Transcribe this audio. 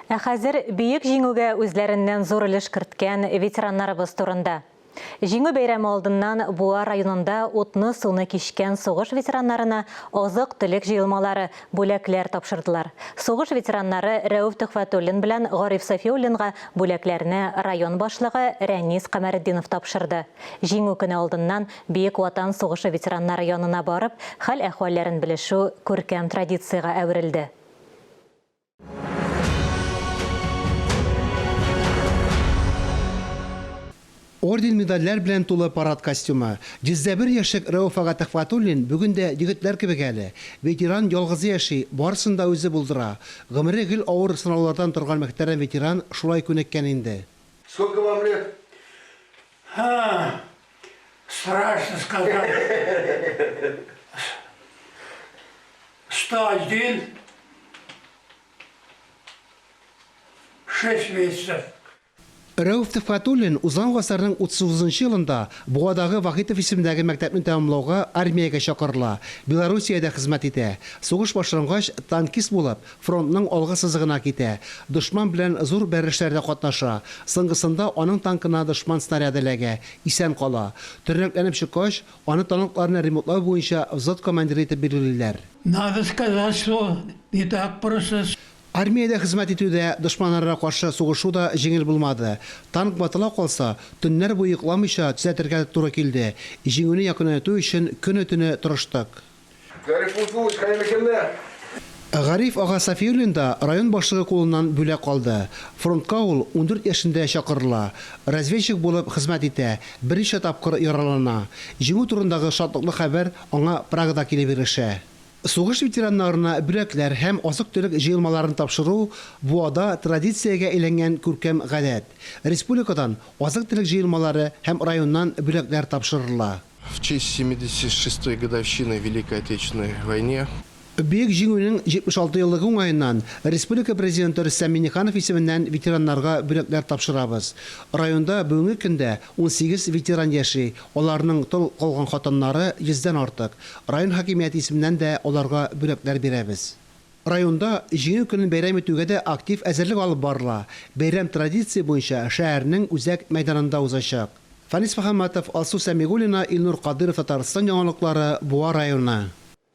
Ә хәзер Бөек Җиңүгә үзләреннән зур өлеш керткән ветераннарыбыз турында. Җиңү бәйрәме алдыннан Буа районында утны-суны кичкән сугыш ветераннарына азык-төлек җыелмалары, бүләкләр тапшырдылар. Сугыш ветераннары Рәүф Төхвәтуллин белән Гариф Сафиуллинга бүләкләрне район башлыгы Рәнис Камәретдинов тапшырды. Җиңү көне алдыннан Бөек Ватан сугышы ветераннары янына барып, хәл-әхвәлләрен белешү күркәм традициягә әверелде. Орден-медальләр белән тулы парад костюмы. 101 яшьлек Рәүф ага Төхвәтуллин бүген дә егетләр кебек әле. Ветеран ялгызы яши, барысын да үзе булдыра. Гомере гел авыр сынаулардан торган мөхтәрәм ветеран шулай күнеккән инде. Сколько вам лет? Ха, страшно сказать. 101, 6 месяцев. Рәүф Төхфәтуллин узган гасырның 39 нчы елында Буадагы Вахитов исемендәге мәктәпне тәмамлауга армиягә чакырыла, Белоруссиядә хезмәт итә. Сугыш башлангач, танкист булып, фронтның алгы сызыгына китә. Дошман белән зур бәрелешләрдә катнаша. Соңгысында аның танкына дошман снаряды эләгә, исән кала. Тернәкләнеп чыккач, Аны танкларны ремонтлау буенча взвод командиры итеп билгелиләр. Надо сказать, что не так просто. Армиядә хезмәт итү дә, дошманнарга каршы сугышу да җиңел булмады. Танк ватыла калса, төннәр буе йокламыйча төзәтергә туры килде. Җиңүне якынайту өчен көне-төне тырыштык. Гариф Лутфуллович, хәерле көннәр! Гариф ага Сафиуллин да район башлыгы кулыннан бүләк алды. Фронтка ул 14 яшендә чакырыла. Разведчик булып хезмәт итә, берничә тапкыр яралана. Җиңү турындагы шатлыклы хәбәр аңа Прагада килеп ирешә. Сугыш ветераннарына бүләкләр һәм азык-төлек җыелмаларын тапшыру Буада традициягә әйләнгән күркәм гадәт. Республикадан азык-төлек җыелмалары һәм районнан бүләкләр тапшырыла. В честь 76-й годовщины Великой Отечественной войне. Бөек Җиңүнең 76 еллыгы уңаеннан республика Президенты Рөстәм Миңнеханов исеменнән ветераннарга бүләкләр тапшырабыз. Районда бүгенге көндә 18 ветеран яши, аларның тол калган хатыннары йөздән артык. Район хакимияте исеменнән дә аларга бүләкләр бирәбез. Районда Җиңү көнен бәйрәм итүгә дә актив әзерлек алып барыла. Бәйрәм традиция буенча шәһәрнең үзәк мәйданында узачак. Фәнис Мөхәммәтов, Алсу Сәмигуллина, Илнур Кадыйров Татарстан яңалыклары, Буа районы.